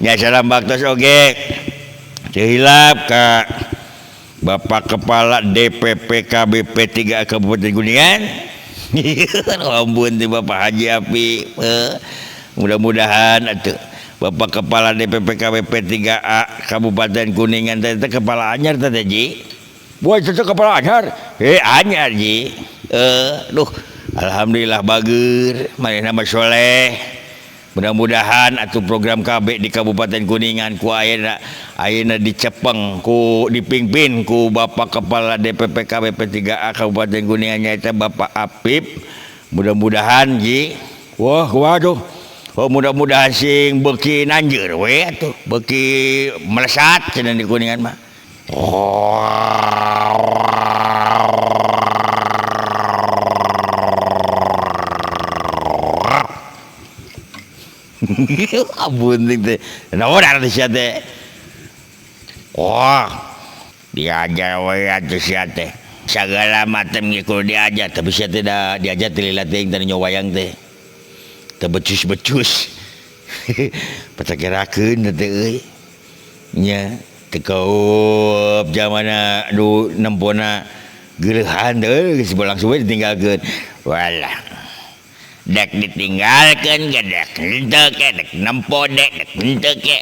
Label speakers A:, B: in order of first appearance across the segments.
A: Nya salam baktos oge. Teu hilap ka Bapak Kepala DPP KBP 3 Kabupaten Kuningan. Ampun teh Bapak Haji Api. Mudah-mudahan atuh Bapak Kepala DPP KBP 3A Kabupaten Kuningan teh kepala anyar teh Ji. Wah, itu kepala anyar. Anyar Ji. Duh, alhamdulillah bager, manehna mah soleh. Mudah-mudahan atuh program KB di Kabupaten Kuningan ku ayeuna ayeuna dicepeng ku dipimpin ku Bapak Kepala DPP KBP 3A Kabupaten Kuningan nyaeta Bapak Apip. Mudah-mudahan Ji. Wah, waduh. Oh, mudah-mudahan sing beuki nanjeur we atuh, beuki melesat cenah di Kuningan mah. Ampun teh. Naon arti sia teh? Wah, diajar we atuh sia teh. Sagala macam ge kudu diajar, tapi sia teh da diajar teh lila teuing teh nyo wayang teh. Teu becus-becus. Patakerakeun teh euy. Nya teu kaup jamana nu nempona geuleuhan teh geus langsung we ditinggalkeun. Walah. Dek ditinggalkan ke dek henteu ke dek nempo dek dek henteu ke.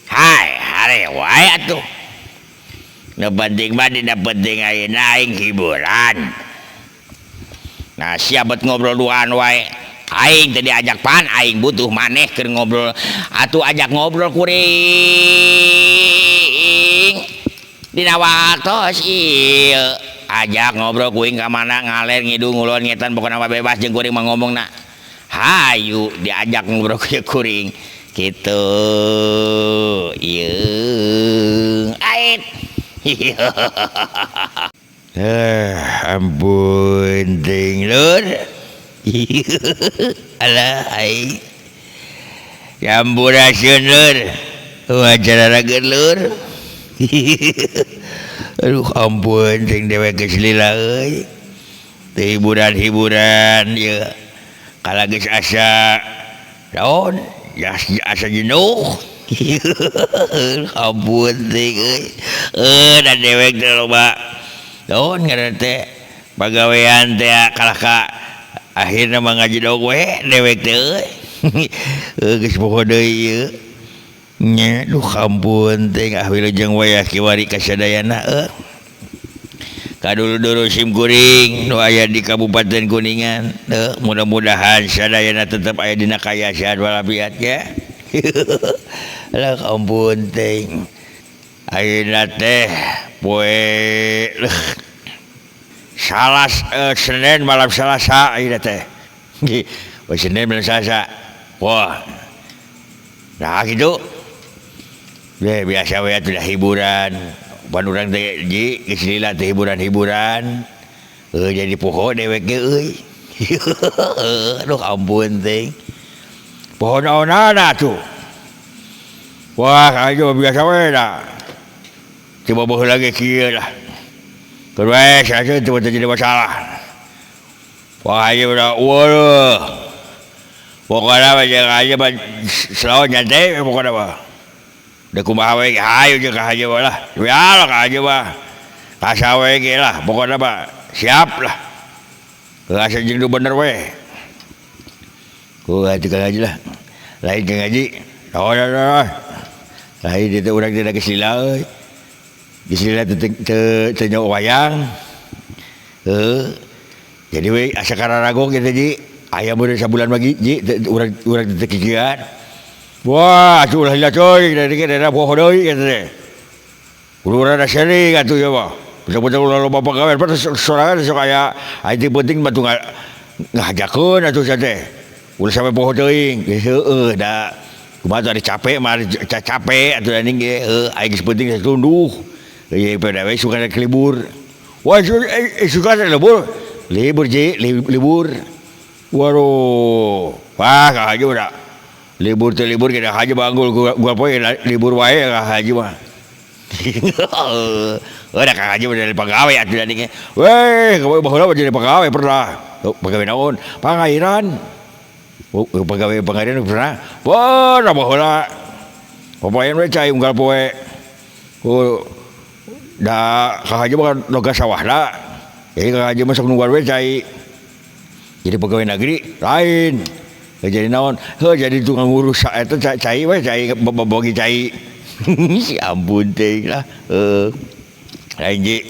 A: Hai, hare wae atuh. Nu penting mah dina penting ayeuna aing hiburan. Nah, sia bet ngobrol duaan wae. Aing teh diajak pan, aing butuh maneh keur ngobrol. Atuh ajak ngobrol kuring. Dina waktos ieu. Ajak ngobrol kuing ka mana ngaler ngidung ngulon ngetan pokona mah bebas jeung kuring mah ngomongna. Hayu diajak ngobrol ku kuring. Kitu. Ieu. Ait. Ampun ting lur. Alah aing. Sampurasun lur. Wawancara rageun lur. Aduh ampun ting dewek geus lila euy. Teu hiburan-hiburan ieu. Kala geus asa naon? Asa jenuh. Ampun ting euy. Da dewek teh loba naon ngaranna teh pagawean teh kalah ka akhirna mah ngajedog we dewek teh euy. Geus poho deui ieu. Nya duh ampun teh ah wilujeng wayah kiwari ka sadayana euy. Kadulur-dulur sim kuring nu aya di Kabupaten Kuningan teu mudah-mudahan sadayana tetep aya dina kaayaan walafiat ya. Lah ampun teh. Ayeuna teh poe salas Senin malam Selasa ayeuna teh. Poe Senin malam Selasa. Wah. Nah gitu. Biasa we atuh hiburan. Pan urang teh ji geus lila teh hiburan-hiburan. Jadi poho dewek ge euy. Aduh ampun teh. Poho naonana atuh. Wah, ayo biasa we da. Tiba baheula ge kieu lah. Keur we saja teu jadi masalah. Wah, ayo udah waduh. Pokona mah jeung aja mah selalu nyantai pokona mah. Da kumaha we hayu jeung ka haji lah. Ya ka haji mah. Ka sawe ge lah pokona mah siap lah. Asa jeung nu bener we. Ku atuh ka haji lah. Lain ka ngaji. Oh, lain dieu teh urang teh geus lila euy. Geus lila teu teu nyaho wayang. Heuh. Jadi we asa kararagok kitu ji. Aya meureun sabulan lagi ji urang urang teh kikieuan. Wah, atuh ulah lila coy, dari ke daerah poho deui kitu teh. Urang da sering atuh ieu mah. Betul-betul ulah loba pagawean sorangan sok aya aya teu penting mah tuh ngahajakeun atuh sia teh. Ulah sampe poho teuing. Heueuh da kumaha tuh ari capek mah capek atuh anjing ge heuh aya geus penting geus tunduh. Ieu pada we suka rek libur. Wah, suka rek libur. Libur ji, libur. Waduh, wah ka haji udah. Libur teh libur kita haji banggul gua poe libur wae ka haji mah. Udah ka haji udah jadi pegawai atuh anjing. Weh, baheula mah jadi pegawai pernah. Pegawai naon? Pangairan. Pegawai pangairan pernah. Wah, baheula. Papayan we cai unggal poe. Oh, da Kang Haji mah loga sawahna. Jadi Kang Haji mah sok nungguan we cai. Jadi pegawai negeri lain. Jadi naon? Heuh jadi tukang ngurus eta cai we cai bagi cai. Si ampun teh lah. Heuh. Lain ji.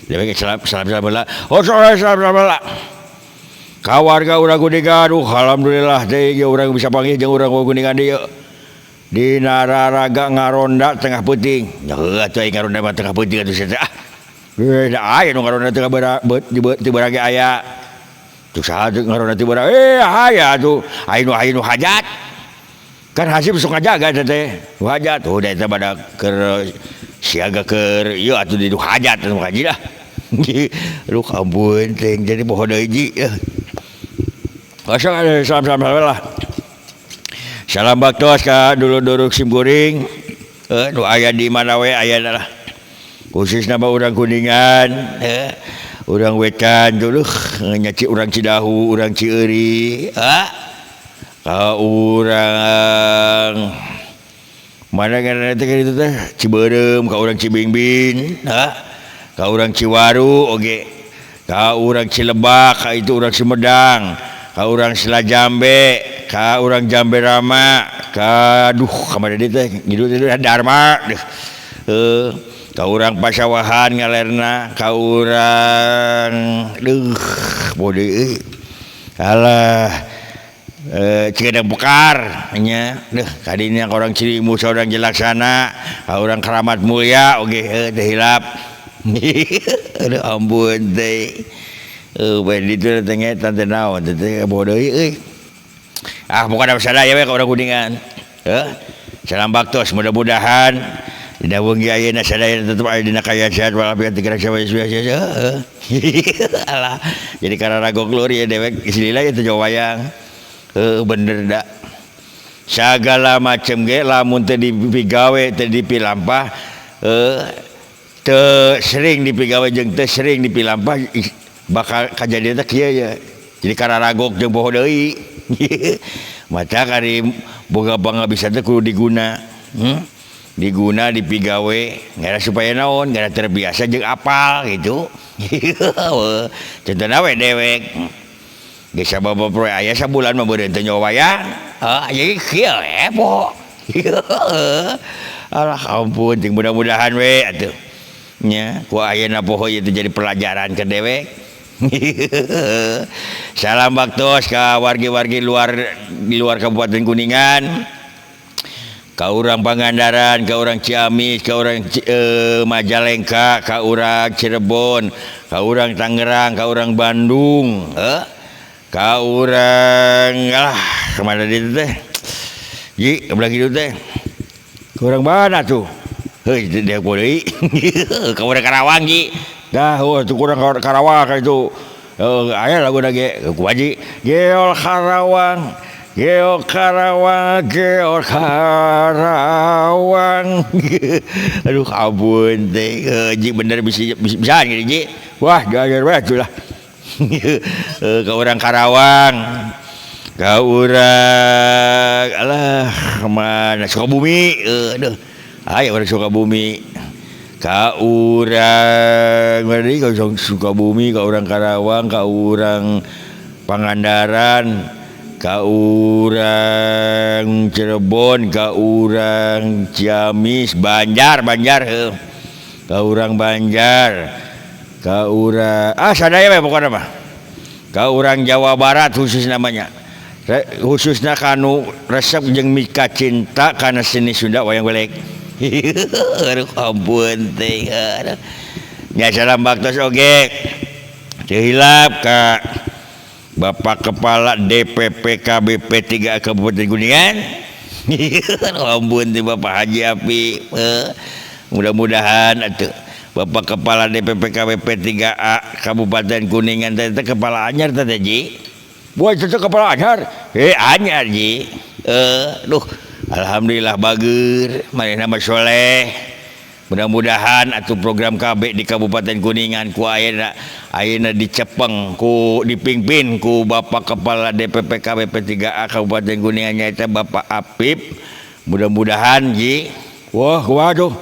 A: Dewek salam salam salam heula. Oh salam salam heula. Ka warga urang Kuningan, alhamdulillah teh urang bisa panggih jeung urang Kuningan dieu. Dina raraga ngaronda tengah peuting. Heuh atuh aing ngaronda mah tengah peuting atuh sia teh. Ah. Da aya nu ngaronda teh teu berage aya. Tuh saha ngaronda teu berage? Aya atuh. Aya nu hajat. Kan hasib sok ngajaga teh teh. Nu hajat. Oh da eta pada keur siaga keur ieu atuh di nu hajat atuh haji lah. Aduh ampun teh jadi poho deui ji. Salam salam lah. Salam baktos ka dulur-dulur simkuring. Nu aya di mana we aya lah. Khususna mah urang Kuningan, urang Wetan dulu, nyaci urang Cidahu, urang Cieuri, ka urang mana ngaranna teh kitu teh Cibeureum, ka urang Cibingbin, ka urang Ciwaru oge, ka urang Cilebak, ka itu urang Sumedang, ka urang Selajambe, ka urang Jambe Rama, ka duh ka mana deui teh ngidul teh Dharma deuh. Ka urang Pasawahan ngalerna, ka urang duh poho deui euy. Alah Cigadang Pekar nya deuh kadinya ka urang Cilimus, ka urang Jelaksana, ka urang Keramat Mulya oge teu hilap. Aduh ampun teh. Bae ditu teh ngetan teh naon teh poho deui euy. Ah pokona sadaya we ka urang Kuningan. Salam baktos mudah-mudahan dina wengi ayeuna sadaya tetep aya dina kaayaan sehat walafiat tiga raksa biasa. Alah jadi kararagok lur ya dewek geus lila ya teu wayang. Bener da. Sagala macem ge lamun teu dipigawe teu dipilampah teu sering dipigawe jeung teu sering dipilampah bakal kajadian teh kieu ya. Jadi kararagok jeung poho deui. Maca kari boga pangabisa teh kudu diguna. Diguna dipigawe ngara supaya naon ngara terbiasa jeung apal gitu. Contohna we dewek. Geus sababa poe aya sabulan mah beureun teu nyawa wayang. Jadi kieu we poho. Alah ampun jeung mudah-mudahan we atuh. Nya ku ayeuna poho ieu teh jadi pelajaran ke dewek. Salam baktos ka wargi-wargi luar di luar Kabupaten Kuningan. Ka urang Pangandaran, ka urang Ciamis, ka urang Majalengka, ka urang Cirebon, ka urang Tangerang, ka urang Bandung, ka urang alah kemana ditu teh? Ji, ka kitu teh. Ka urang mana tuh? Heuh, dia deui. Ka urang Karawang, Ji. Dah, oh itu kurang Karawang ka itu. Aya laguna ge, ku Haji. Geol Karawang. Geol Karawang, Geol Karawang. Aduh ampun teh, Ji bener bisa bisa gini Ji. Wah, diajar we atuh lah. Ka urang Karawang. Ka urang alah mana Sukabumi, aduh. Aya urang Sukabumi. Ka urang mana deui ka Sukabumi, ka urang Karawang, ka urang Pangandaran, ka urang Cirebon, ka urang Ciamis, Banjar, Banjar heuh. Ka urang Banjar, ka urang sadaya we pokona mah. Ka urang Jawa Barat khusus namanya. Khususna kanu resep jeung mika cinta kana seni Sunda wayang golek. Aduh ampun teh. Nya salam baktos oge. Teu hilap ka Bapak Kepala DPP KBP 3 Kabupaten Kuningan. Ampun teh Bapak Haji Api. Mudah-mudahan atuh Bapak Kepala DPP KBP 3A Kabupaten Kuningan teh kepala anyar teh Ji. Wah itu kepala anyar. Anyar Ji. Duh alhamdulillah bager manehna mah soleh. Mudah-mudahan atuh program KB di Kabupaten Kuningan ku ayeuna ayeuna dicepeng ku dipimpin ku Bapak Kepala DPP KBP 3A Kabupaten Kuningan nyaeta Bapak Apip. Mudah-mudahan ji. Wah, waduh.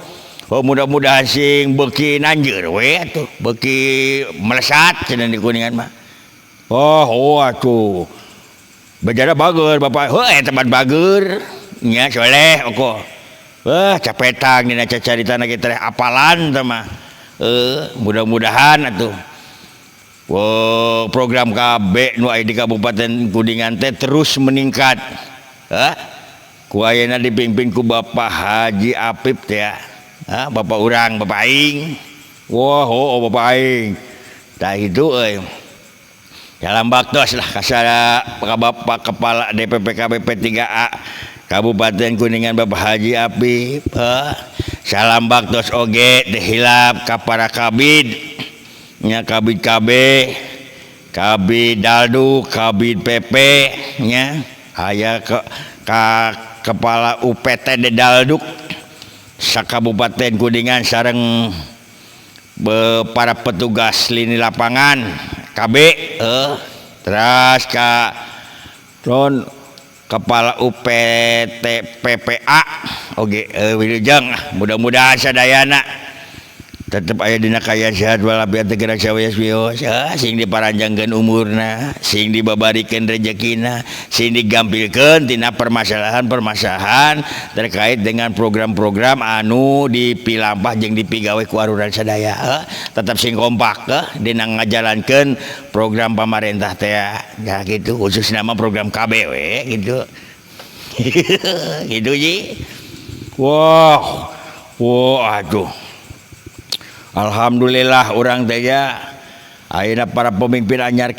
A: Oh, mudah-mudahan sing beuki nanjeur we atuh, beuki melesat cenah di Kuningan mah. Oh, oh atuh. Bejana bager bapak, heuh eta mah bager. Nya soleh oko. Wah, capetang dina cacaritana ge teh apalan teh mah. Mudah-mudahan atuh. Wow, program KB nu aya di Kabupaten Kuningan teh terus meningkat. Hah? Ku ayeuna dipimpin ku Bapak Haji Apip teh ya. Hah, bapak urang, bapak aing. Wah, oh, oh bapak aing. Tah itu euy. Salam baktos lah kasara Bapak Kepala DPP KBP 3A Kabupaten Kuningan Bapak Haji Apip. Hah? Salam baktos oge teu hilap ka para kabid. Nya kabid KB, kabid Dalduk, kabid PP nya. Aya ke ka Kepala UPTD Dalduk sakabupaten Kuningan sareng para petugas lini lapangan KB, terus ka non Kepala UPT PPA oge, wilujeng, mudah-mudahan sadayana tetep aya dina kaayaan sehat walafiat teu gerak sawios wios, sing diparanjangkeun umurna, sing dibabarikeun rejekina, sing digampilkeun tina permasalahan-permasalahan terkait dengan program-program anu dipilampah jeung dipigawe ku aruran sadaya, tetep sing kompak dina ngajalankeun program pamarentah teh ya gitu, khususna mah program KB we gitu. Gitu ji. Wah, wah aduh. Alhamdulillah urang teh ya ayeuna para pemimpin anyar,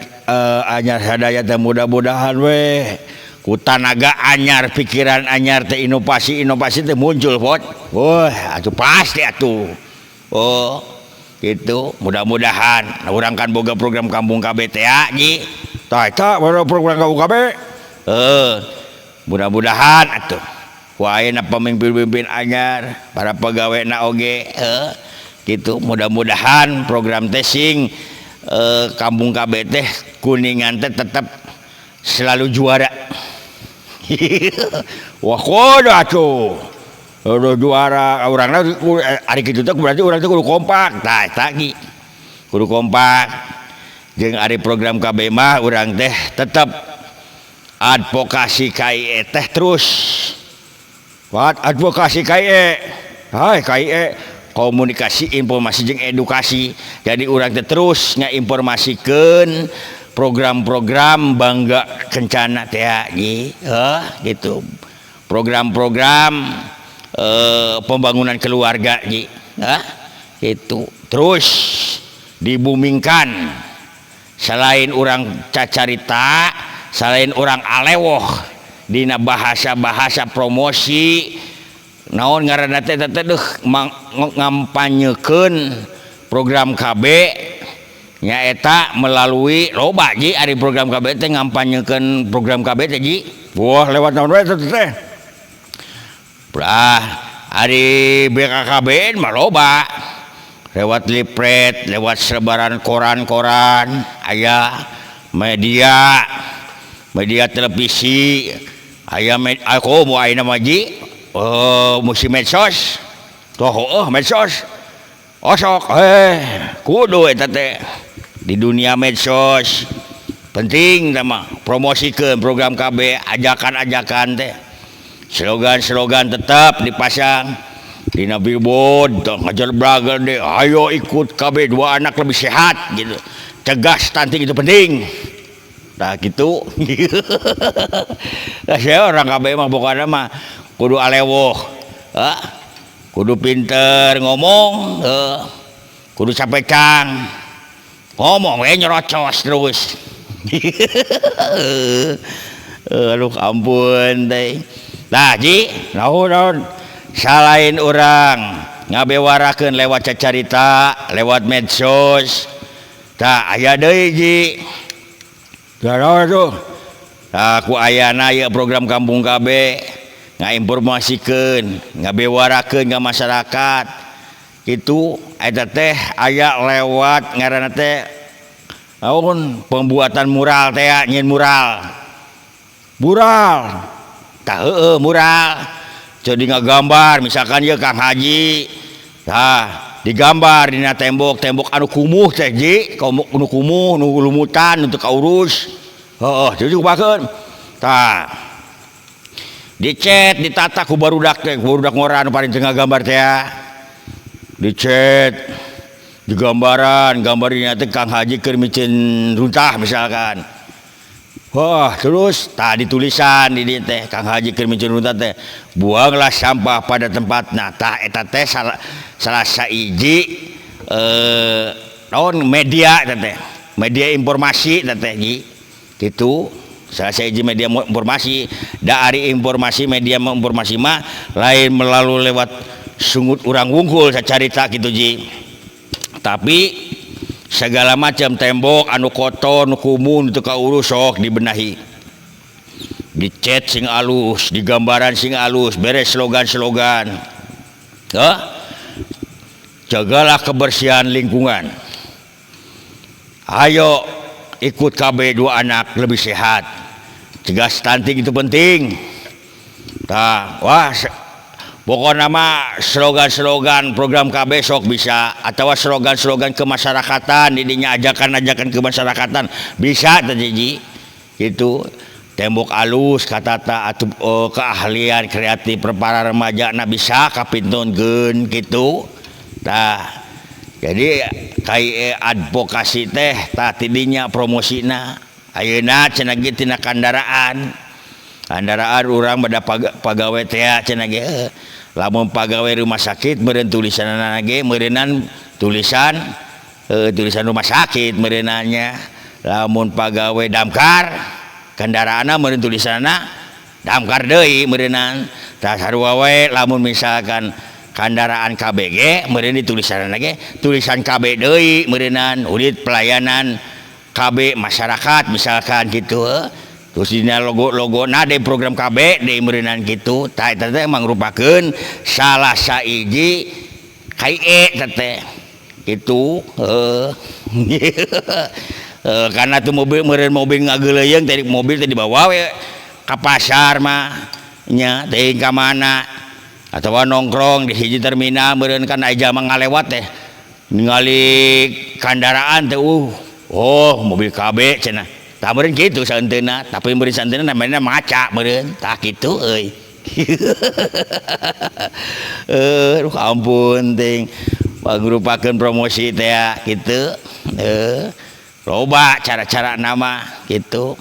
A: anyar sadaya teh mudah-mudahan we ku tanaga anyar, pikiran anyar teh, inovasi-inovasi teh muncul pot. Wah, atuh pasti atuh. Oh, gitu. Mudah-mudahan urang kan boga program Kampung KB teh ya, ji. Tah eta program Kampung KB. Mudah-mudahan atuh ku ayeuna pemimpin-pemimpin anyar, para pegawai na oge, gitu. Mudah-mudahan program teh sing, Kampung KB teh Kuningan teh tetap selalu juara. Wah, kudu atuh. Kudu juara urangna ari kitu teh berarti urang teh kudu kompak. Tah eta gi. Kudu kompak. Jeung ari program KB mah urang teh tetep advokasi KIE teh terus. What advokasi KIE? Hai KIE komunikasi informasi jeung edukasi. Jadi urang teh terus ngainformasikeun program-program Bangga Kencana teh ji, gitu. Program-program pembangunan keluarga ji, gitu. Terus dibumingkan. Selain urang cacarita, selain urang alewoh dina bahasa-bahasa promosi naon ngaranna teh teh deuh ngampanyekeun program KB nyaeta melalui loba ji ari program KB teh ngampanyekeun program KB teh ji. Wah, lewat naon we teh? Bah, ari BKKBN mah loba. Lewat lipret, lewat sebaran koran-koran, aya media, media televisi, aya komo ayeuna mah ji, musim medsos. Tuh heueuh medsos. Osok kudu eta teh di dunia medsos. Penting teh mah promosikeun program KB, ajakan-ajakan teh. Slogan-slogan tetap dipasang dina billboard, ngajar braga deh, ayo ikut KB 2 anak lebih sehat gitu. Cegah stunting itu penting. Nah gitu. Nah, saya orang KB mah pokoknya mah kudu alewoh, kudu pinter ngomong, kudu capekang ngomong we nyerocos terus. Aduh ampun teh. Nah ji, naon naon selain urang ngabewarakeun lewat cacarita, lewat medsos, tah aya deui ji. Tah naon tuh? Tah ku ayana ieu program Kampung KB ngainformasikeun, ngabewarakeun ka masyarakat. Kitu eta teh aya lewat ngaranna teh naon pembuatan mural teh nyieun mural. Mural. Tah heueuh mural. Jadi ngagambar misalkan ya Kang Haji, tah digambar dina tembok, tembok anu kumuh teh ji, anu kumuh, nu lumutan untuk kaurus. Heeh, jadi kumahakeun? Tah. Dicet, ditata ku barudak teh, barudak ngora anu paling tengah gambar teh ya. Dicet, digambaran, gambarnya teh Kang Haji keur miceun runtah misalkan. Wah, terus tadi tulisan di dieu teh Kang Haji keur miceun runtah teh, buanglah sampah pada tempatna. Tah eta teh salah saiji naon media teh teh. Media informasi teh teh ji. Kitu. Salah sahiji media informasi, da ari informasi media informasi mah lain melalui lewat sungut urang wungkul sacarita kitu ji. Tapi segala macam tembok anu kotor, nu kumuh, nu teu kaurus sok dibenahi. Dicet sing alus, digambaran sing alus, beres slogan-slogan. Hah? Jagalah kebersihan lingkungan. Ayo ikut KB 2 anak lebih sehat. Cegah stunting itu penting. Tah, wah, pokokna mah slogan-slogan program KB sok bisa, atau slogan-slogan kemasyarakatan didinya, ajakan-ajakan kemasyarakatan bisa teh ji. Itu tembok alus katata atau keahlian kreatif para remaja na bisa kapintunkeun kitu. Tah, jadi KIE advokasi teh tah tidinya promosina. Ayeuna cenah ge tina kandaraan. Kandaraan urang bada pagawe teh cenah ge, lamun pagawe rumah sakit meureun tulisanna ge meureunan tulisan rumah sakit meureunannya. Lamun pagawe damkar kendaraanna meureun tulisanna damkar deui meureunnan. Tah sarua we lamun misalkan kendaraan KBG meureun ditulisanna ge tulisan KB deui meureunnan, unit pelayanan KB masyarakat misalkan gitu. Terus dina logo-logo na de program KB deui meureunnan kitu. Tah eta teh mangrupakeun salah saiji KIE teh teh kitu. Heeh. Karena tuh mobil meureun mobil ngageuleuyeung teh mobil teh dibawa we ka pasar mah nya teuing ka mana atawa nongkrong di hiji terminal meureun kan aya jalma ngalewat teh ningali kandaraan teh, oh mobil KB cenah. Tah meureun kitu saenteuna, tapi meureun saenteuna namanya maca meureun tah kitu euy. Aduh ampun ting mangrupakeun promosi teh kitu. Loba cara-cara nama kitu.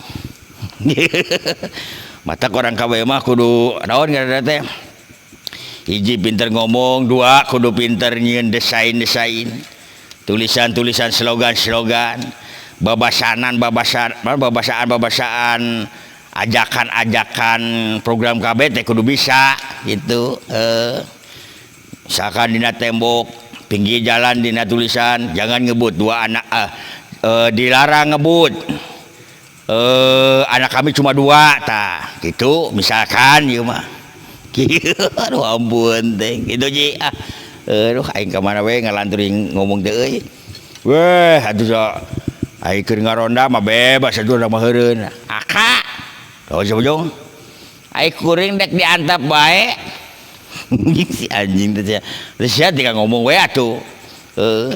A: Mata orang KB mah kudu naon ngaranna teh? Hiji pinter ngomong, dua kudu pinter nyieun desain-desain, tulisan-tulisan, slogan-slogan, babasanan, babasan, babasaan-babasaan, ajakan-ajakan program KB teh kudu bisa gitu. Misalkan dina tembok pinggir jalan dina tulisan jangan ngebut, dua anak, dilarang ngebut, anak kami cuma dua tah gitu misalkan ieu mah. Aduh ampun teh kitu ji. Ah, aduh aing ka mana we ngalantur ngomong teh euy. Weh atuh so aing keur ngaronda mah bebas atuh urang mah heureun. Aka. Tahu siapa jong? Aing kuring dek diantap bae. Si anjing teh sia. Teh sia tinggal ngomong we atuh.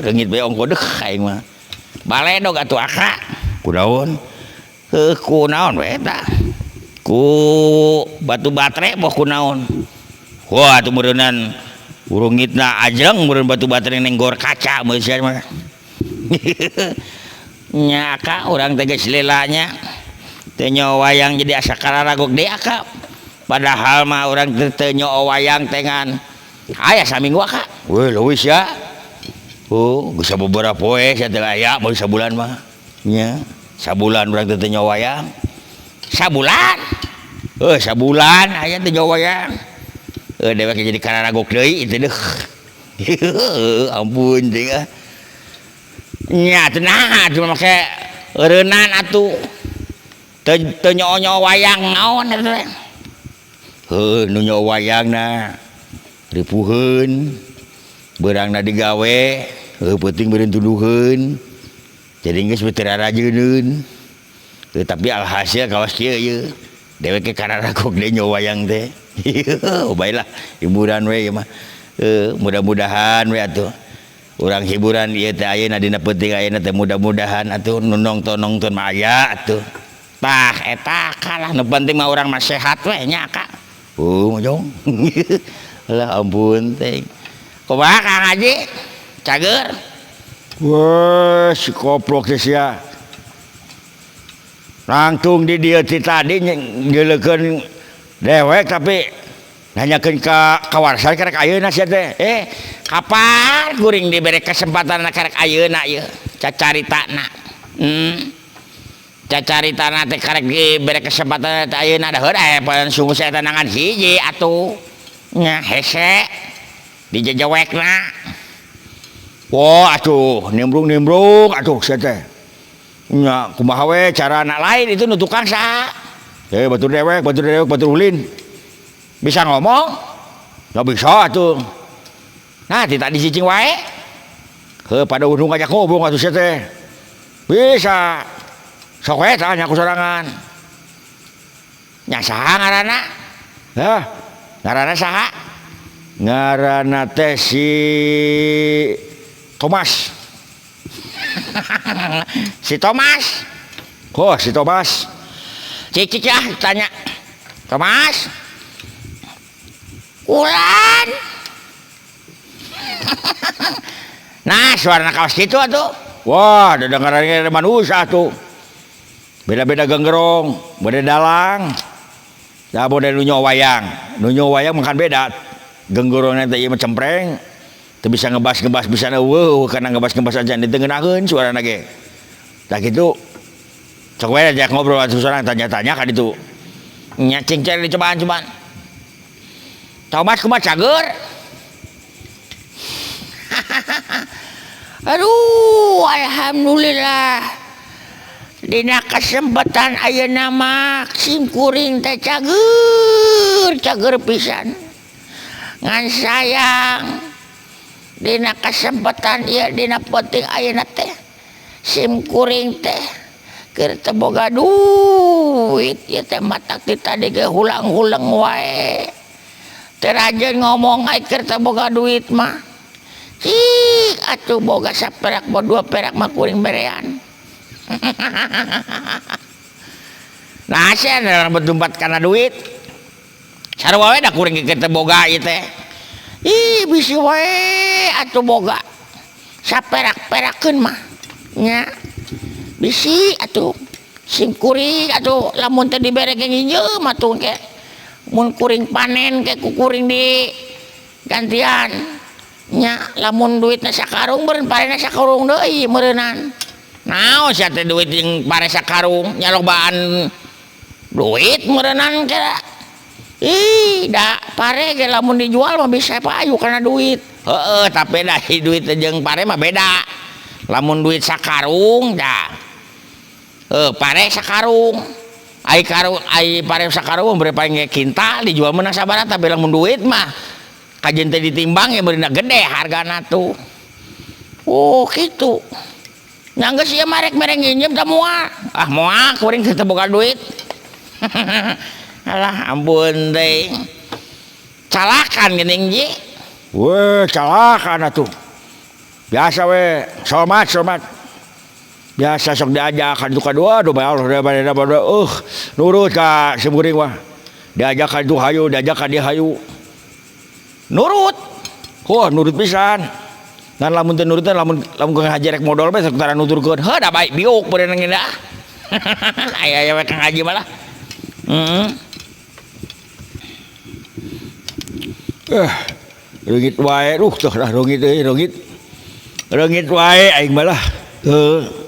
A: Reungit bae ongko deuh aing mah. Baledog atuh aka. Kunaon? Heuh kunaon we eta? Ku batu batre boh kunaon. Wah atuh meureunnan urungitna ajeng meureun batu batre ning gor kaca meureun sia mah. Nya aka urang teh geus lila nya. Teu nyaho wayang jadi asa kararagok deui aka. Padahal mah urang teh teu nyaho wayang teh ngan aya saminggu aka. Weh leuwih sia. Oh, geus sababaraha poe sia teh aya baru sabulan mah. Nya, sabulan urang teh teu nyaho wayang. Sabulan. Sabulan aya teh nyaho wayang. Dewek jadi kararagok deui itu deuh. Ampun teh ah. Nya teu naha cuma make eureunnan atuh. Teu nyaho-nyaho wayang naon eta teh. Heuh nu nyaho wayangna ripuheun, beurangna digawe, heuh peuting beureun tunduheun. Jadi geus teu rarajeuneun. Tapi alhasil kawas kieu ieu. Dewek ge kararagok deui nyo wayang teh. Baiklah, hiburan we ieu mah. Mudah-mudahan we atuh. Urang hiburan ieu teh ayeuna dina peuting ayeuna teh mudah-mudahan atuh nu nongton-nongton mah aya atuh. Tah eta kalah nu penting mah urang mah sehat we nya Kak. Oh mojong. Lah ampun teh. Kumaha Kang Haji? Cager? Wah, si koplok teh sia. Langtung di dieu ti tadi nyeuleukeun dewek tapi nanyakeun ka kawarsan karek ayeuna sia teh. Kapan kuring dibere kesempatan karek ayeuna ieu cacaritana. Cacaritana teh karek dibere kesempatan teh ayeuna da heuh pan sungguh saya tanangan hiji atuh. Nya hese dijejewekna. Wah atuh nimbrung-nimbrung atuh sia teh. Nya kumaha we carana lain itu nu tukang saha? Batur dewek, batur dewek, batur ulin. Bisa ngomong? Nggak bisa atuh. Nah, tidak dicicing wae. Heuh pada undung ngajak ngobrol atuh sia teh. Bisa. Sok we tanya ku sorangan. Nya saha ngaranna? Hah? Ngaranna saha? Ngaranna teh si Thomas. Si Thomas. Oh, si Thomas. Cicik ah tanya. Thomas. Ulan. Nah, suara kaos gitu atuh. Wah, dedengarannya manusia tuh. Beda-beda genggerong, beda dalang. Ya boleh nunyo wayang. Nunyo wayang makan beda. Genggorongnya teh ieu mah cempreng. Teu bisa ngebas-ngebas bisa eueuh karena ngebas-ngebas aja ditengenaheun suarana ge. Tah kitu. Sok we ajak ngobrol atuh sorang tanya-tanya ka ditu. Nya cingcer dicobaan-cobaan. Thomas kumaha cager? Aduh, alhamdulillah. Dina kesempatan ayeuna mah sim kuring teh cager, cager pisan. Ngan sayang dina kesempatan ieu dina penting ayeuna teh sim kuring teh keur teu boga duit ieu teh matak ti tadi ge hulang-huleng wae. Teu rajeun ngomong ai keur teu boga duit mah. Cik atuh boga saperak bo dua perak mah kuring berean. Nah, sia bertumpat kana duit. Sarua we da kuring ge teu boga ieu teh. Ih bisi wae atuh boga. Saperak-perakeun mah nya. Bisi atuh sim kuring atuh lamun teh dibere ge nginjeum atuh ke. Mun kuring panen ke ku kuring di gantian. Nya lamun duitna sakarung meureun parena sakarung deui meureunnan. Naon sia teh duit jeung pare sakarung nya lobaan duit meureunnan kira. Ih, da pare ge lamun dijual mah bisa payu kana duit. Heeh, tapi da duit jeung pare mah beda. Lamun duit sakarung da. Pare sakarung. Ai karung ai pare sakarung bere paling ge kintal dijual meunang sabaraha tapi lamun duit mah kajen teh ditimbang ya beurina gede hargana tuh. Oh, kitu. Nya geus ieu mah rek mere nginjem tah moal. Ah moal kuring teh teu boga duit. Alah ampun teh. Calakan geuning ji. Weh, calakan atuh. Biasa we, somat. Biasa sok diajak ka ditu kadua, aduh bae Allah bae nurut ka si kuring mah. Diajak ka ditu hayu, diajak ka dieu hayu. Nurut. Wah, nurut pisan. Ngan lamun teu nurut teh lamun lamun Kang Haji rek modal bae sok tara nuturkeun. Heuh da bae biuk beureunan ge dah. Aya aya we Kang Haji mah lah. Heeh. Reungit wae, duh teh lah reungit euy, reungit. Reungit wae aing mah lah. Heuh.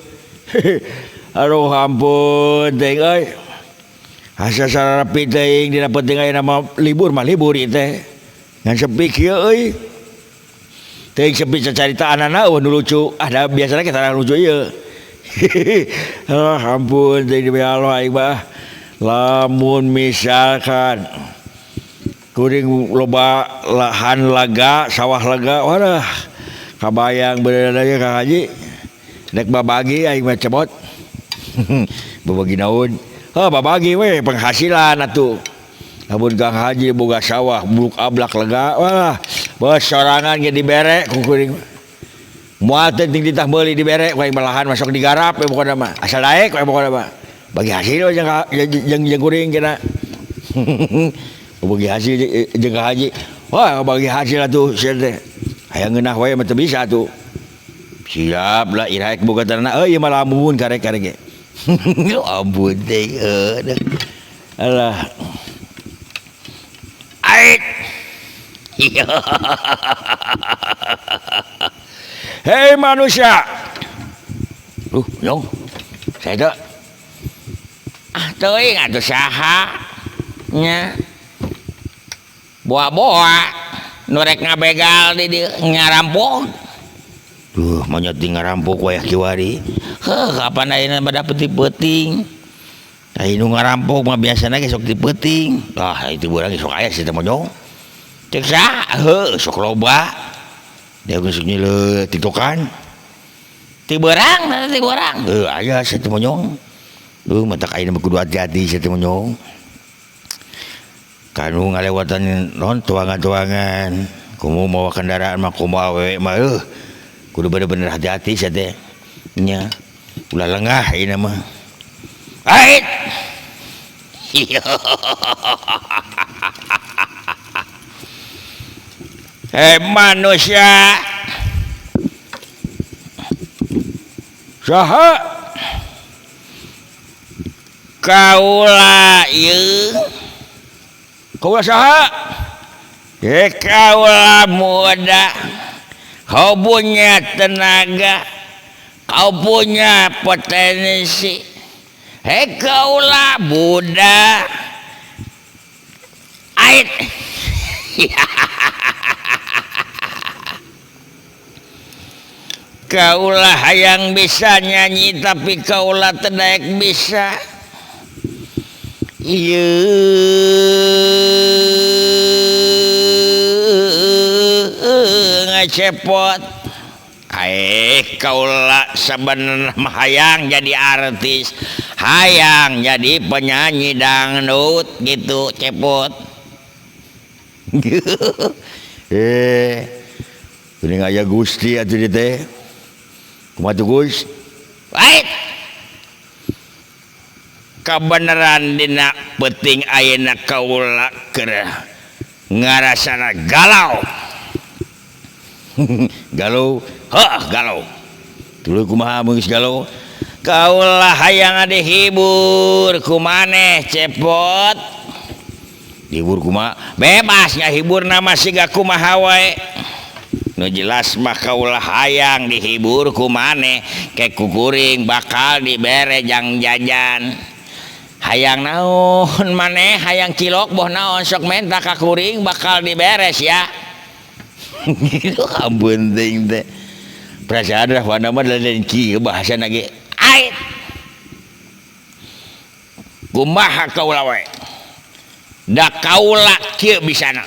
A: Aduh ampun teuing euy. Asa sarapi teuing dina penting ayeuna mah libur ieu teh. Ngan sepi kieu euy. Teuing sepi cacaritaanana eueuh nu lucu. Ah da biasana kita lucu ieu. Ah ampun teuing demi Allah aing mah. Lamun misalkan kuring loba lahan lega, sawah lega, wadah kabayang bener aja Kang Haji. Rek babagi aing mah cebot. Babagi naon? Heuh babagi we penghasilan atuh. Lamun Kang Haji boga sawah buluk ablak lega wah bos sorangan ge dibere ku kuring. Moal teh ting ditah meuli dibere ku aing malahan masuk digarap we pokona mah. Asal daek we pokona mah. Bagi hasil jeung jeung kuring kena. Bagi hasil jeung Kang Haji. Wah bagi hasil atuh sia teh. Hayang ngeunah wae mah teu bisa atuh. Siap lah iraek boga tanah euy mah lamun karek-karek ge. Ampun teh eueuh. Alah. Ait. Hei manusia. Nyong. Saya teh. Ah teuing atuh saha nya. Boa-boa nu rek ngabegal di dieu ngarampok. Duh, monyet di ngarampok wayah kiwari. Heuh, kapan ayeuna mah dapet di peuting. Ai nu ngarampok mah biasana ge sok di peuting. Ah, itu urang ge sok aya sih teh monyong. Cek saha? Heuh, sok loba. Dia geus nyileut tiktokan. Ti beurang, ti beurang. Heuh, aya sih teh monyong. Duh, matak ayeuna mah kudu hati-hati sih teh monyong. Kanu ngalewatan non tuangan-tuangan. Kumu mawa kendaraan mah kumu awewe mah eueuh. Kudu bener-bener hati-hati sia teh. Nya. Ulah lengah ieu mah. Ait. Hei manusia. Saha? Kaula ieu. Kaula saha? Ye kaula muda. Kau punya tenaga, kau punya potensi. Hei kaulah Buddha. Ait. Kaulah hayang bisa nyanyi tapi kaulah tedaek bisa. Ieu ngacepot. Kaula sabenerna mah hayang jadi artis, hayang jadi penyanyi dangdut gitu cepot. Geuning aya Gusti atuh dieu teh. Kumaha tuh Gus? Baik. Kabeneran dina peuting ayeuna kaula keur ngarasana galau. Galau, heuh galau. Tuluy kumaha mun geus galau? Kaula hayang dihibur ku maneh cepot. Dihibur kumaha? Bebas ngahiburna mah siga kumaha wae. Nu jelas mah kaula hayang dihibur ku maneh, ke ku kuring bakal dibere jang jajan. Hayang naon maneh, hayang cilok boh naon sok menta ka kuring bakal diberes ya. Gitu ampun teuing teh. Perasaan rahwana mah lain kieu bahasana ge. Ait. Kumaha kaula we? Da kaula kieu bisana.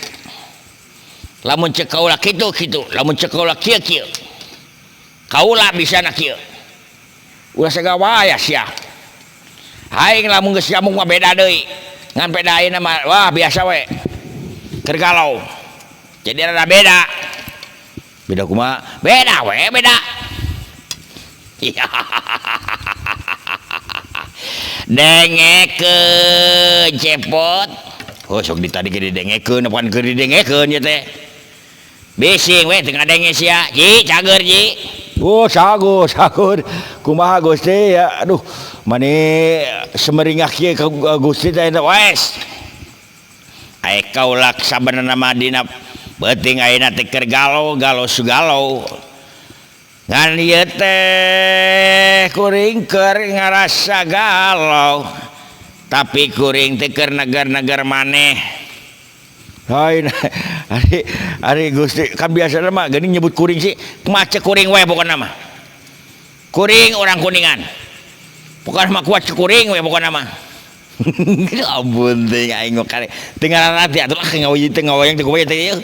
A: Lamun cek kaula kitu kitu, lamun cek kaula kieu kieu. Kaula bisana kieu. Ulah sagawaya sia. Aing lamun geus nyamuk mah beda deui. Ngan beda ayeuna mah wah biasa we. Keur galau. Jadi rada beda. Beda kumaha? Beda we, beda. Dengekeun cepot. Oh sok ditadi ge didengekeun apaan keur didengekeun ieu teh. Bising we teu ngadenge sia. Ji, cager ji. Oh, sagur, sagur. Kumaha Gusti ya? Aduh, mani semeringah kieu ka Gusti teh eta wes. Ai kaula sabenerna mah dina peuting ayeuna teh keur galau, galau sugalau. Ngan ieu teh kuring keur ngarasa galau. Tapi kuring teh keur negar-negar maneh. Lain ari ari Gusti kan biasana mah geuning nyebut kuring sih, kumaha ceuk kuring we pokona mah. Kuring urang Kuningan. Pokona mah kuat ceuk kuring we pokona mah. Ampun teuing aing mah kare teu ngararati atuh lah ngawayang teh ngawayang teh kumaha teh ieu.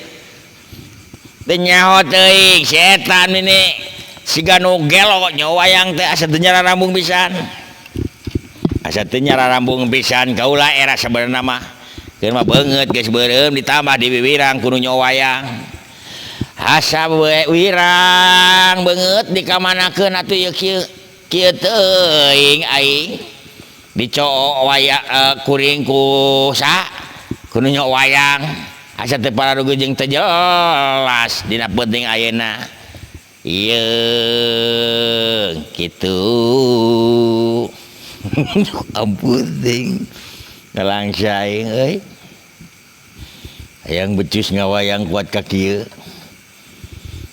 A: Teu nyaho teuing setan ini siga nu gelo nya wayang teh asa teu nyararambung pisan. Asa teu nyararambung pisan kaula era sabenerna mah. Keur mah beungeut geus beureum ditambah di wiwirang kudu nyowayang. Asa wirang beungeut dikamanakeun atuh ieu kieu. Kieu teuing aing. Dicoo wayang kuring ku sa kudu nyowayang. Asa teu pararugu jeung teu jelas dina penting ayeuna. Ieu kitu. Ampun ting ngalangsa aing euy. Hayang becus ngawayang kuat ka kieu.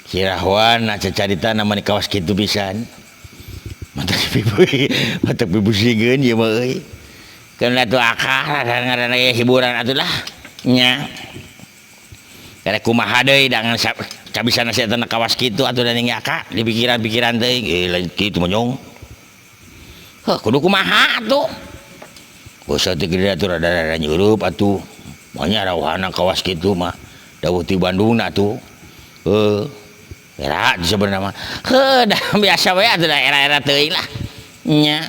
A: Sirahwan cacarita mani kawas kitu pisan. Mata pibusingeun ieu mah euy. Keun atuh akar ngaranna hiburan atuh lah nya. Karek kumaha deui dangan cabisana sia teh kawas kitu atuh da ning akak di pikiran-pikiran teuing lain kitu mah nyong. Heuh kudu kumaha atuh. Basa teh gede atuh rada-rada nyeurup atuh. Manya rawuhana kawas kitu mah. Dawuh ti Bandung na atuh. Heuh. Era sebenarnya mah. Heuh da biasa we atuh da era-era teuing lah. Nya.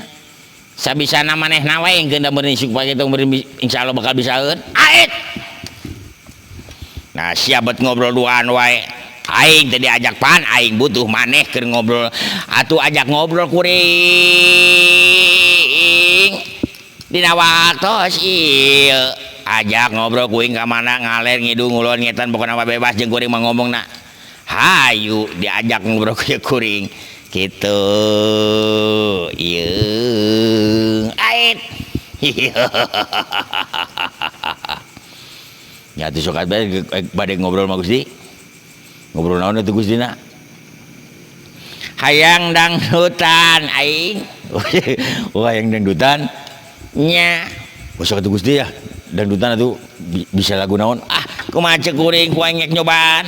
A: Sabisana manehna we engkeun da meureun isuk pagi teh meureun insyaallah bakal bisaeun. Ait. Nah sia bet ngobrol duaan wae. Aing teh diajak pan aing butuh maneh keur ngobrol. Atuh ajak ngobrol kuring. Dina waktos ieu ajak ngobrol kuring ka mana ngaler ngidung ngulon ngetan pokona mah bebas jeung kuring mah ngomongna. Hayu diajak ngobrol ku kuring. Kitu. Ieu ait. Nya atuh sok bade ngobrol mah Gusti. Ngobrol naon atuh Gusti na? Hayang dangdutan aing. Oh hayang dangdutan. Nya. Sok atuh Gusti ya. Dangdutan atuh bisa lagu naon? Ah, kumaha ceuk kuring ku aing nyobaan.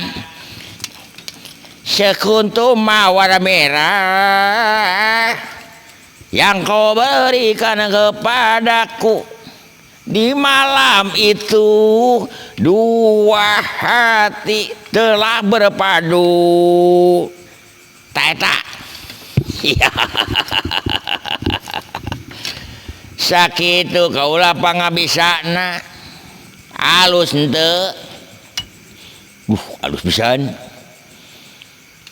A: Sekuntum mawar merah yang kau berikan kepadaku di malam itu dua hati telah berpadu. Ta eta. Sakitu kaula pangabisana. Alus henteu. Alus pisan.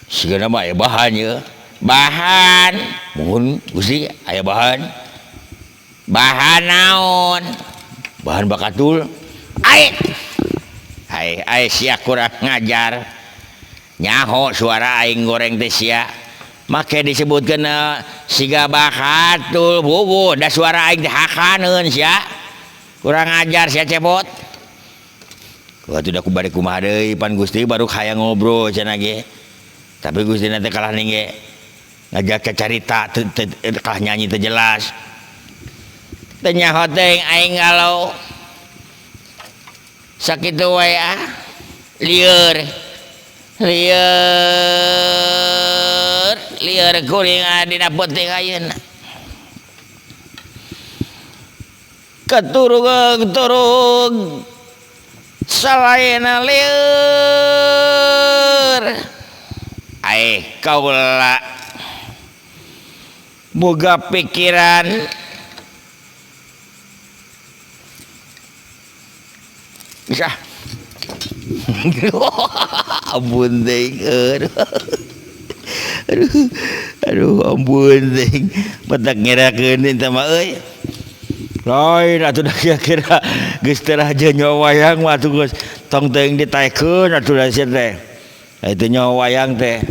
A: Sigana mah aya bahan ye. Bahan. Muhun Gusti aya bahan. Bahan naon? Bahan bakatul. Ai. Ai ai sia kurang ngajar. Nyaho suara aing goreng teh sia. Make disebutkeun siga bakatul bubuh da suara aing teh hakaneun sia. Kurang ajar sia cepot. Waktu da ku bade kumaha deui pan Gusti baru hayang ngobrol cenah ge. Tapi Gusti nanti kalah ningge ngajak carita kalah nyanyi teu jelas. Teu nyaho teuing aing galau. Sakitu wae ah. Lieur. Lieur, lieur kuring dina peuting ayeuna. Keturug-turug salaena lieur. Aih kaula boga pikiran bisa. Ampun teuing aduh. Aduh, aduh ampun teuing petak ngerakeun eta mah euy. Lain atuh da kira-kira geus teu raja nyawa wayang mah atuh geus tong teuing ditaekeun atuh da sia teh. Itu nyawa wayang teh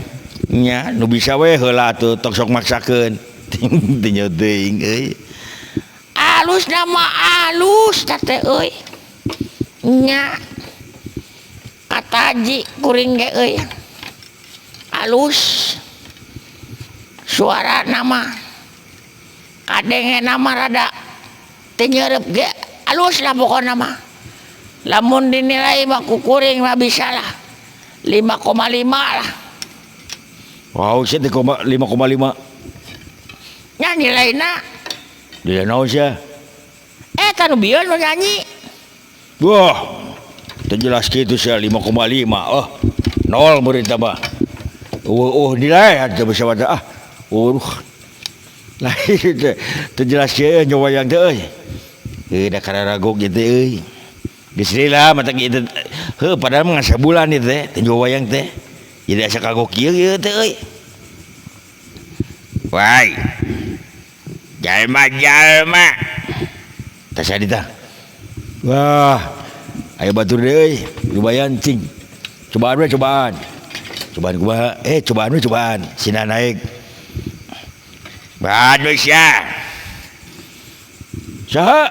A: nya nu bisa we heula atuh tong sok maksakeun. Teu nyaho teuing euy. Alus nama alus teh euy. Nya kataji kuring ge euy. Alus suara nama kadenge nama rada teu nyeureub ge alus lah pokona mah. Lamun dinilai mah ku kuring mah bisa lah 5,5 lah. Wow, sia 5,5. Nya nilaina. Nilai naon sia? Eta nu bieu nu nyanyi. Wah, teu jelas kitu sia 5,5. Oh, nol meureun tah mah. Oh, nilai atuh bisa ah. Lain teh teu jelas kieu nyo wayang teh euy. Heuh da kararagog ieu teh euy. Geus lila mata kieu teh. Heuh padahal mah ngan sabulan ieu teh teu nyo wayang teh. Jadi asa kagok kieu ieu teh euy. Wai. Jalma-jalma. Tah sadi tah. Wah, aya batur deui euy, lumayan cing. Cobaan we cobaan. Cobaan kumaha? Cobaan we cobaan. Sina naik. Waduh sia. Saha?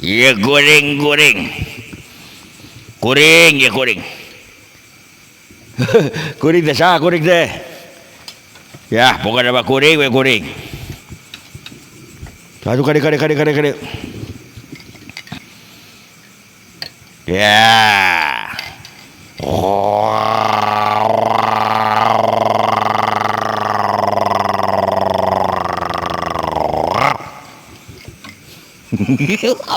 A: Ieu guring-guring. Kuring ieu kuring. Kuring teh saha kuring teh? Ya, pokokna mah kuring we kuring. Aduh kade kade kade kade kade. Ya.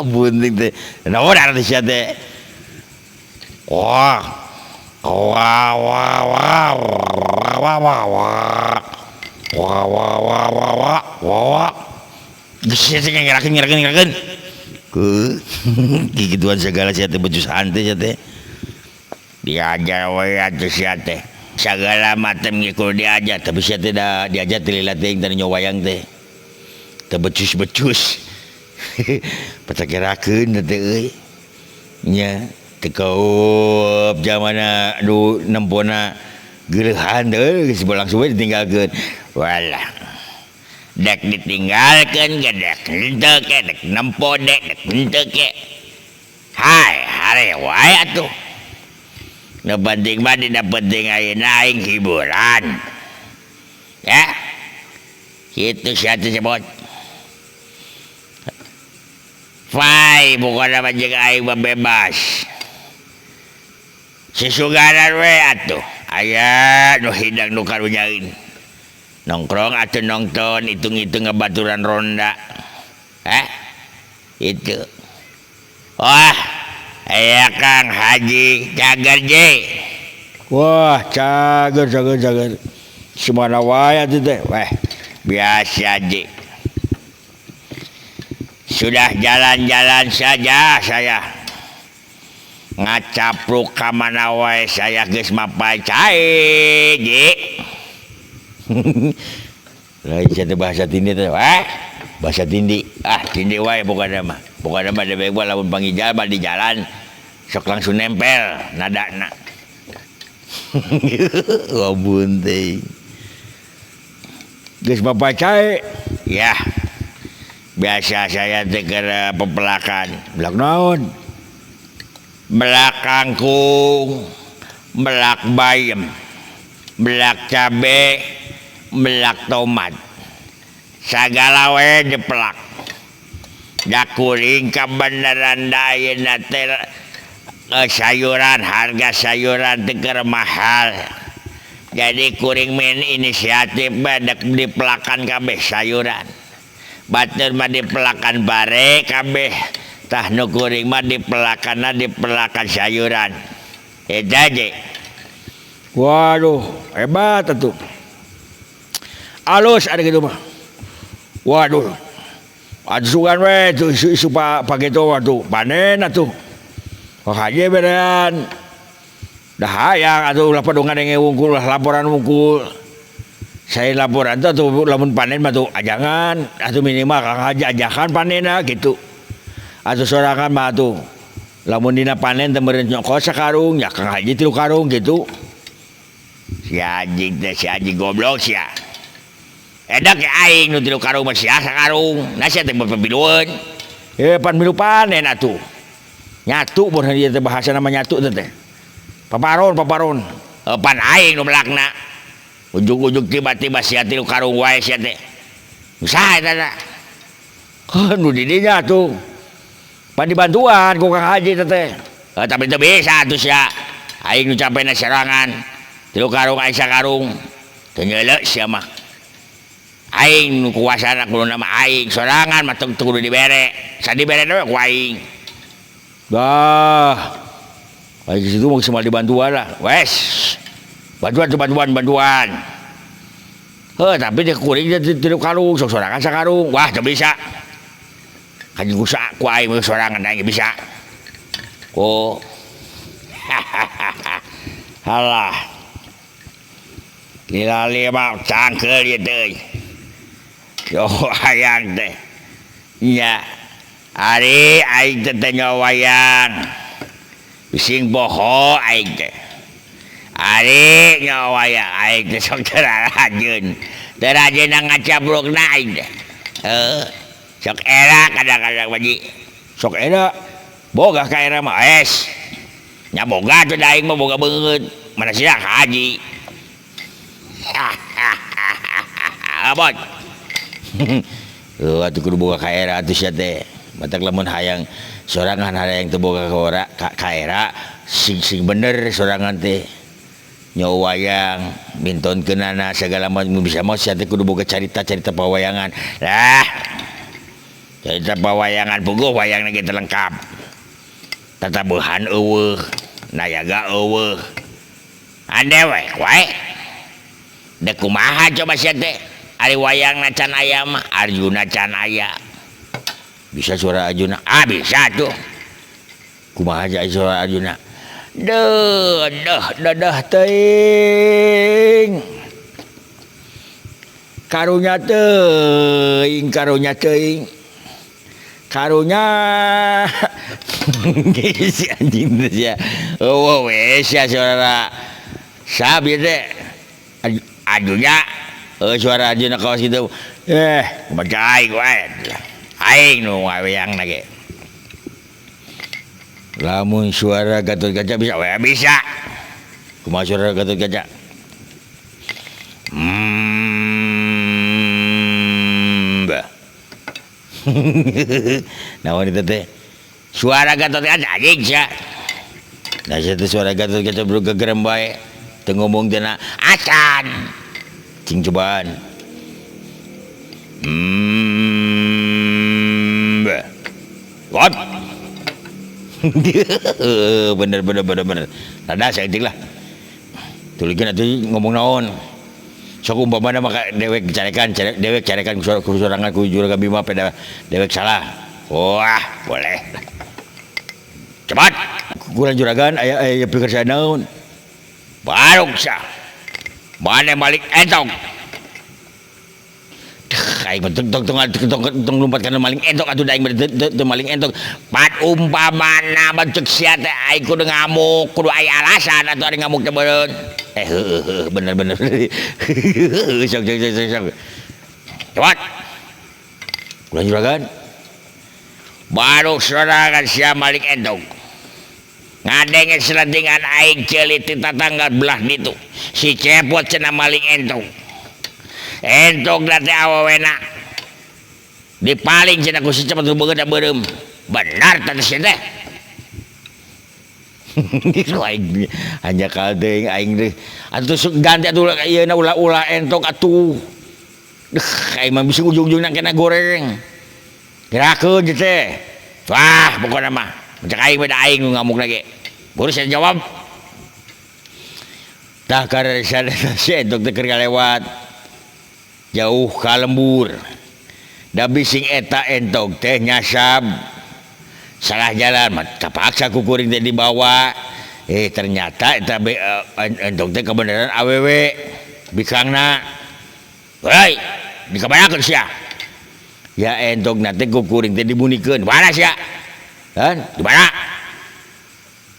A: Bunting teh. Naon arti sia teh? Wah. Wah wah wah wah wah wah. Wah wah wah wah wah wah. Geus sia teh ngerakeun ngerakeun ngerakeun. Heuh. Gigituan segala sia teh becus hante sia teh. Diajar we atuh sia teh. Sagala macam ge kudu diajar, tapi sia teh da diajar teh lila teuing teh nyo wayang teh. Teu becus-becus. Patakerakeun teh euy. Nya teu kaup jamana nu nempona geuleuhan teh geus langsung we ditinggalkeun. Walah. Dek ditinggalkeun ge dek henteu ke dek nempo dek dek henteu ke. Hai, hare wae atuh. Nu penting mah dina penting ayeuna aing hiburan. Ya. Kitu sia teh sebot. Fai pokona mah jeung aing mah bebas. Susugaran we atuh. Aya nu hidang nu karunyaeun. Nongkrong atuh nonton hitung-hitung ngebaturan ronda. Hah? Itu. Wah, aya Kang Haji Cager J. Wah, cager cager cager. Sumana wae atuh teh. Wah, biasa J. Sudah jalan-jalan saja saya. Ngacapruk ka mana wae saya geus mapay cai, Ji. Lain sia teh bahasa tindi teh. Wah, bahasa tindi. Ah, tindi wae pokona mah. Pokona mah dewek mah lamun panggil jalma di jalan sok langsung nempel nadana. Wah bunting. Geus mapay cai. Ya. Biasa saya teh keur pepelakan. Belak naon? Belak kangkung, belak bayam, belak cabe, belak tomat. Sagala we dipelak. Da kuring kabeneran da ayeuna teh sayuran, harga sayuran teh keur mahal. Jadi kuring main inisiatif bae dek dipelakan kabeh sayuran. Batur mah dipelakan bare kabeh. Tah nu kuring mah dipelakanna dipelakan sayuran. Eta je. Waduh, hebat atuh. Alus ada gitu mah. Waduh. Asugan we tuh isu-isu pageto atuh panen atuh. Wah haji berean. Dah hayang atuh ulah padungan ngadenge wungkul lah laporan wungkul. Saya laporan tuh atuh lamun panen mah tuh ajangan atuh minimal Kang Haji ajakan panenna gitu. Atuh sorangan mah atuh lamun dina panen teh meureun nyokot sakarung ya Kang Haji 3 karung gitu. Si anjing teh si anjing goblok sia. Edak ke aing nu 3 karung mah sia sakarung. Nah sia teh bepilueun. Pan milu panen atuh. Nyatu mun ieu teh bahasana mah nyatu teh teh. Paparon paparon. Pan aing nu melakna. Ujug-ujug tiba-tiba sia 3 karung wae sia teh. Saha eta teh? Nu di dinya atuh. Pan dibantuan ku Kang Haji teh teh. Tapi teu bisa atuh sia. Aing nu capena serangan. 3 karung aing sakarung. Teu nyeuleuh sia mah. Aing nu kuasana kudu mah aing sorangan mah teu kudu dibere. Sadibere we ku aing. Bah. Aing situ mah geus moal dibantuan lah. Wes. Bantuan tuh bantuan bantuan. Heuh tapi teh kuring teh tilu karung sok sorangan sakarung. Wah teu bisa. Kaji ku ku aing mah sorangan aing bisa. Oh. Halah. Lila lima cangkeul ieu teh. Yo hayang teh. Nya. Ari aing teh teu wayang. Bising boho aing teh. Ari nyawa wayang aing teh sok teu rajin. Teu rajin ngacaprukna aing teh. Heuh. Sok era kadang-kadang baji. Sok era. Boga ka era mah es. Nya boga tuh da aing mah boga beungeut. Mana sia haji. Abot. Heuh atuh kudu boga ka era atuh sia teh. Matak lamun hayang sorangan hayang teu boga ka ora ka era sing sing bener sorangan teh. Nyawa wayang mintonkeunana sagala macam bisa mah sia teh kudu boga carita-carita pawayangan. Lah carita pawayangan puguh wayangna ge teu lengkap. Tatabuhan eueuh, nayaga eueuh. Ande we wae. Dek kumaha coba sia teh? Ari wayangna can aya mah, Arjuna can aya. Bisa suara Arjuna? Ah bisa tuh. Kumaha aja suara Arjuna? Deuh, deuh, dedah teuing. Karunya teuing, karunya teuing. Karunya si anjing teh sia. Eueuh we sia suara sab ieu teh. Arjuna suara Arjuna kawas kitu. Eh, kumaha aing wae. Aing nu ngawayangna ge. Lamun suara Gatotkaca bisa we bisa. Kumaha suara Gatotkaca? Bah. Naon itu teh? Suara Gatotkaca anjing sia. Nah sia teh suara Gatotkaca bro gegerem bae. Teu ngomong teh na acan. Cing cobaan. Bah. What? Bener bener bener bener. Rada saeutik lah. Tulikeun atuh ngomong naon. Sok umpamana maka dewek carekan, dewek carekan ku sorangan ku juragan Bima peda dewek salah. Wah, boleh. Cepat. Kurang juragan aya aya pikir saya naon. Baruk sia. Mane balik entong. Aing mah tong tong tong tong lumpat kana maling entok atuh da aing mah teu maling entok. Pat umpamana mah ceuk sia teh aing kudu ngamuk, kudu aya alasan atuh ari ngamuk teh beureun. Eh heueuh heueuh bener bener. Sok sok sok sok. Cepat. Kurang juragan. Baru sorangan sia maling entong. Ngadenge selentingan aing ceuli ti tatangga belah ditu. Si Cepot cenah maling entong. Entong teh awewena dipaling cenah ku si Cepot beungeut beureum. Benar teh sia teh. Aing hanya teuing aing teh. Atuh sok ganti atuh ieu na ulah-ulah entong atuh. Deuh aing mah bisa ujung-ujungna kena goreng. Gerakeun ieu teh. Wah pokona mah cek aing mah da aing nu ngamuk lagi. Buru saya jawab. Tah karena si entong teh keur ngalewat jauh ka lembur. Da bising eta entong teh nyasab. Salah jalan mah kapaksa ku kuring teh dibawa. Eh ternyata eta entong teh kebenaran awewe bikangna. Hei, dikabayakeun sia. Ya entong na teh ku kuring teh dibunikeun. Mana sia? Kan di mana?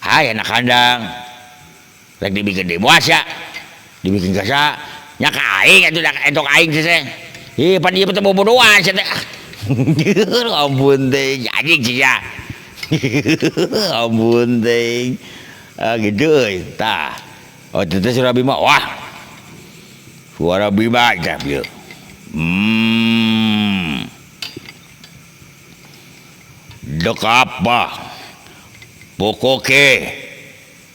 A: Hai anak kandang. Rek dibikin di moal sia. Dibikin ka sa? Nya ka aing atuh da entong aing teh teh. Ih pan ieu teh bobodohan sia teh. Ampun teh anjing sia. Ampun teh. Ah gitu euy. Tah. Oh teh suara Bima. Wah. Suara Bima teh ieu. Dek apa? Pokoke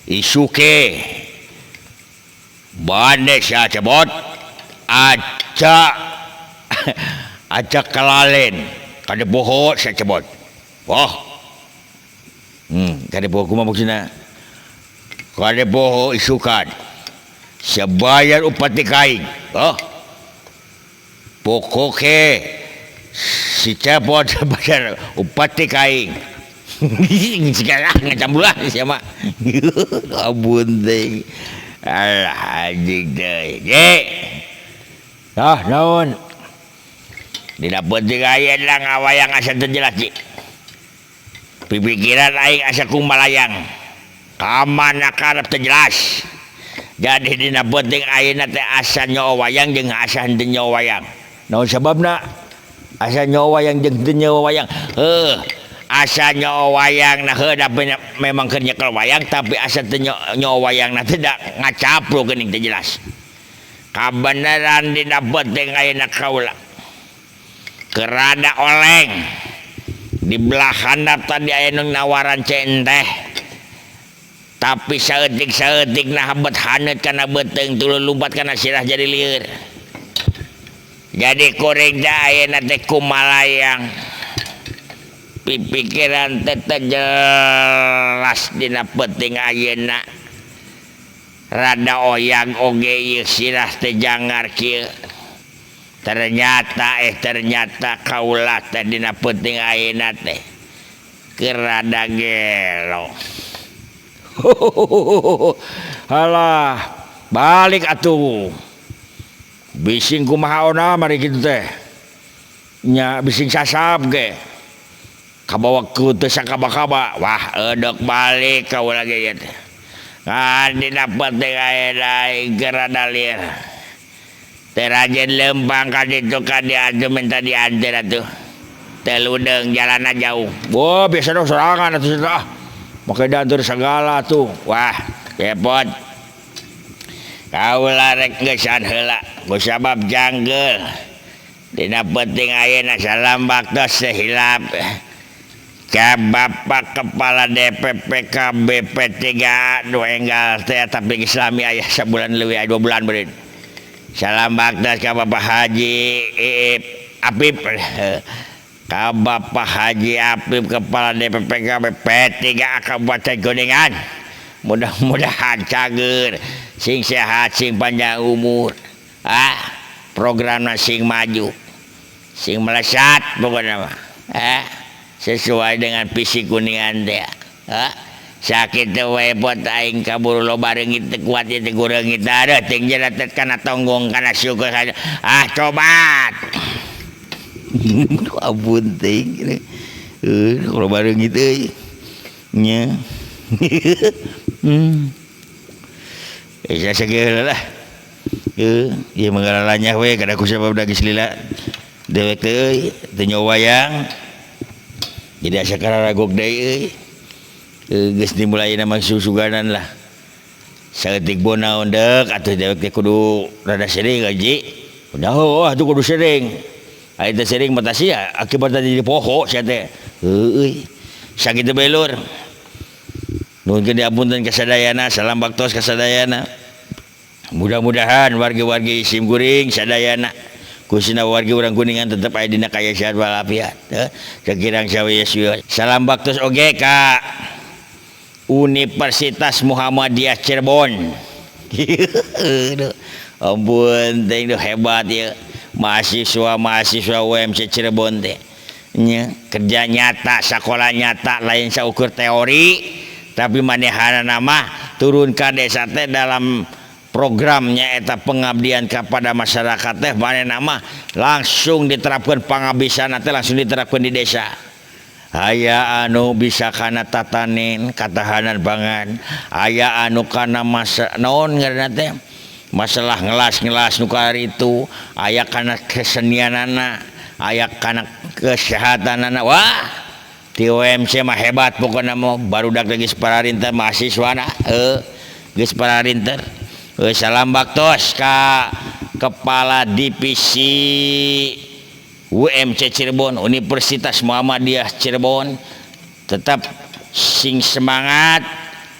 A: isuke bane sia Cepot aca aca kelalen kade boho sia Cepot. Wah. Kade boho kumaha maksudna? Kade boho isukan. Sia bayar upati kaing. Oh. Pokoke si Cepot bayar upati ka aing. Sekarang ngacambulah siapa? Ampun teh. Alah anjing teh. Ye. Ah naon? Dina penting ayeuna ngawayang asa teu jelas ji. Pipikiran aing asa kumalayang. Ka mana karep teu jelas. Jadi dina penting ayeuna teh asa nyoo wayang jeung asa henteu nyoo wayang. Naon sababna? Asa nyoo wayang jeung teu nyoo wayang. Heuh, asa nyoo wayang nah heuh da memang keur nyekel wayang tapi asa teu nyoo wayang na teh da ngacapruk geuning teu jelas. Kabeneran dina penting ayeuna kaula. Kerada oleng di belah handap tadi aya nu nawaran centeh. Tapi saeutik-saeutik nah bet haneut kana beuteung tuluy lumpat kana sirah jadi lieur. Jadi kuring teh ayeuna teh kumalayang. Pipikiran teh teu jelas dina peuting ayeuna. Rada oyag oge ieu sirah teh jangar kieu. Ternyata ternyata kaula teh dina peuting ayeuna teh keur rada gelo. Halah, balik atuh. Bising kumaha ona mari kitu teh. Nya bising sasab ge. Kabawa ku teu sakaba-kaba. Wah, eudek balik kaula ge ieu teh. Ngan dina peuting ayeuna keur rada lieur. Teh rajin lempang ka ditu ka dieu atuh minta dianteur atuh. Teu ludeung jalanna jauh. Wah, biasa sorangan atuh ah. Make dianteur sagala tuh. Wah, repot. Kaula rek geusan heula kusabab janggeul. Dina peuting ayeuna salam baktos teh hilap. Ka Bapak Kepala DPP KB P3 nu enggal teh tapi geus lami aya sabulan leuwih 2 bulan beureun. Salam baktos ka Bapak Haji Iip Apip. Ka Bapak Haji Apip Kepala DPP KB P3 Kabupaten Kuningan. Mudah-mudahan cager, sing sehat, sing panjang umur. Ah, programna sing maju, sing melesat pokokna mah. Ah, sesuai dengan visi Kuningan teh. Ah, sakit teh we pot aing kaburu loba reungit teu kuat ieu teh kureungit aduh ting jeletet kana tonggong kana syukur. Ah, cobat. Ampun teuing. Loba reungit euy. Nya. Saya lah. Ieu manggalalanyah we kada ku sabab da geus lila. Dewek teh euy teu nyaho wayang. Jadi asa kararagok deui euy. Geus dimulai mah susuganan lah. Saeutik bonaon deuk atuh dewek teh kudu rada sering gaji. Udah heuh atuh kudu sering. Ai teh sering mah sia akibatna jadi poho sia teh. Heueuh euy. Sakitu bae lur. Nuhunkeun diapunten kasadayana, salam baktos kasadayana. Mudah-mudahan wargi-wargi sim kuring sadayana khususna wargi urang Kuningan tetep aya dina kaayaan walafiat. Sakirang sawios. Salam baktos oge ka Universitas Muhammadiyah Cirebon. Ampun teh hebat ya. Mahasiswa-mahasiswa UMC Cirebon teh. Nya, kerja nyata, sakola nyata, lain saukur teori. Tapi manehanana mah turun ka desa teh dalam programnya eta pengabdian kepada masyarakat teh manehna mah langsung diterapkan pangabisana teh langsung diterapkan di desa. Aya anu bisa kana tatanen katahanan pangan, aya anu kana masa naon ngaranna teh masalah ngelas-ngelas nu karitu, aya kana kesenianana, aya kana kesehatanana. Wah, di UMC mah hebat pokokna mah barudak geus pararinter mahasiswana geus pararinter. Salam baktos ka Kepala Divisi UMC Cirebon, Universitas Muhammadiyah Cirebon. Tetap sing semangat,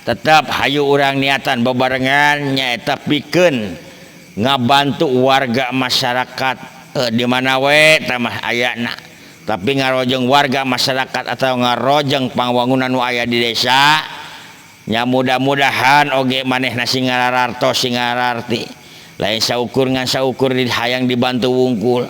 A: tetap hayu urang niatan bebarengan nyaeta pikeun ngabantu warga masyarakat di mana we tamah ayana. Tapi ngarojeng warga masyarakat atau ngarojeng pangwangunan nu aya di desa nya mudah-mudahan oge manehna sing ngarartos sing ngararti. Lain saukur ngan saukur di hayang dibantu wungkul.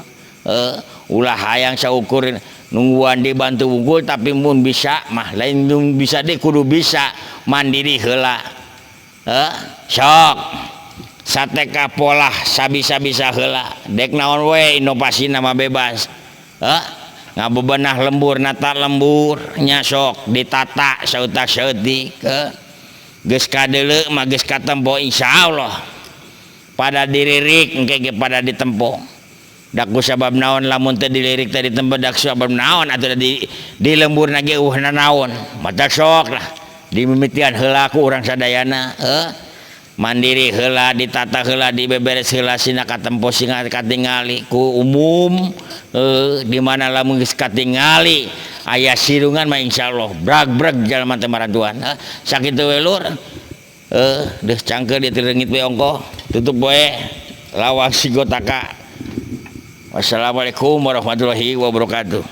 A: Ulah hayang saukur nungguan dibantu wungkul, tapi mun bisa mah lain bisa deh, kudu bisa mandiri heula. Sok sateka polah sabisa-bisa heula, dek naon we inovasi nama bebas. Ngabebenah lembur, nata lembur nya, sok ditata sautak saeutik. Geus kadeuleu mah geus katempo, insyaallah pada diririk engke ge pada ditempo. Dak ku sabab naon lamun teu dilirik teh ditempo, dak sabab naon atuh di lembur ge eueuh nanaon. Mata sok lah dimimitian heula ku urang sadayana, mandiri heula, ditata heula, dibeberes heula, sina katempo, sina katingali ku umum. Di mana lamun geus katingali aya sirungan mah insyaallah brag-brag jalma teh marantuan. Sakitu we lur. Deuh cangkeul dieu teh reungit we ongkoh, tutup we lawang sigotaka. Wassalamualaikum warahmatullahi wabarakatuh.